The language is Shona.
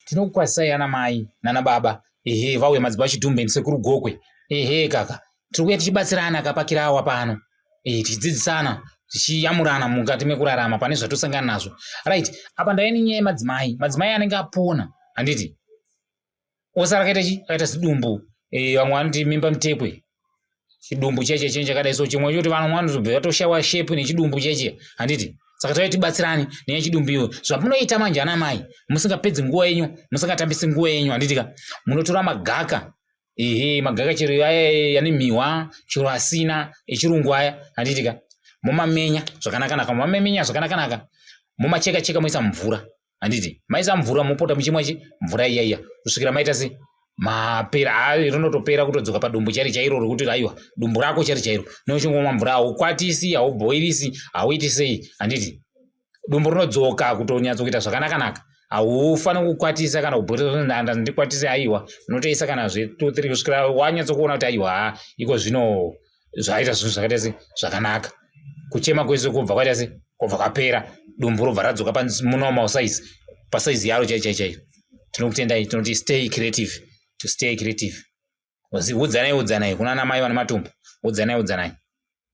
Tinokukwazisai ana mai nana baba, ehe, vauya madzibaba Chidhumbeni, sekuru Gokwe, ehe kaka, tiri kuuya tichibatsirana kapakirawa pano, tichidzidzisana, tichiyamurana mukati mekurarama pane zvatosangana nazvo. Right, apa ndaive nenyaya yemadzimai, madzimai anenge apona, handiti? Osara akaita chi akaita zidumbu, vamwe vanoti mimba mutekwe, chidumbu cheche chinenge chakadai so, chimwe choti vamwe vanozobva vatoshawa shepu nechidumbu cheche, handiti? Saka tauya tibatsirane nenyaya yechidumbu iyoyo. Zvamunoita manje ana mai, musingapedzi nguva yenyu, musingatambisi nguva yenyu, handiti ka? Munotora magaka, ehe, magaka chero aya ane mihwa, chero asina, echirungu aya, handiti ka? Momamenya zvakanaka-naka, momamenya zvakanaka-naka, momacheka-cheka, moisa mvura, handiti? Maisa mvura, mopota muchimwa chi mvura iya iya kusvikira maita se mapera. Rinotopera kutodzoka padumbu chairo chairo rekuti aiwa, dumbu rako chairo chairo. Nochingomwa mvura, haukwatisi, haubhoirisi, hauiti sei, handiti? Dumbu rinodzoka kutonyatsokuita zvakanaka-naka. Haufaniri kukwatisa kana kubhoirisa, ndikwatise, aiwa. Unotoisa kana zve 2 3 kusvikira wanyatsokuona kuti aiwa, ha, iko zvino zvaita zvinhu zvakaita se zvakanaka. Kuchema kwese kubva kwaita se kubva kwapera, dumbu robva radzoka panormal size, pasaizi yaro chaiyo chaiyo chaiyo. Tinokutendai, tinoti stay creative, to stay creative. Udzanai, udzanai kuna ana mai vane matumbu, udzanai, udzanai.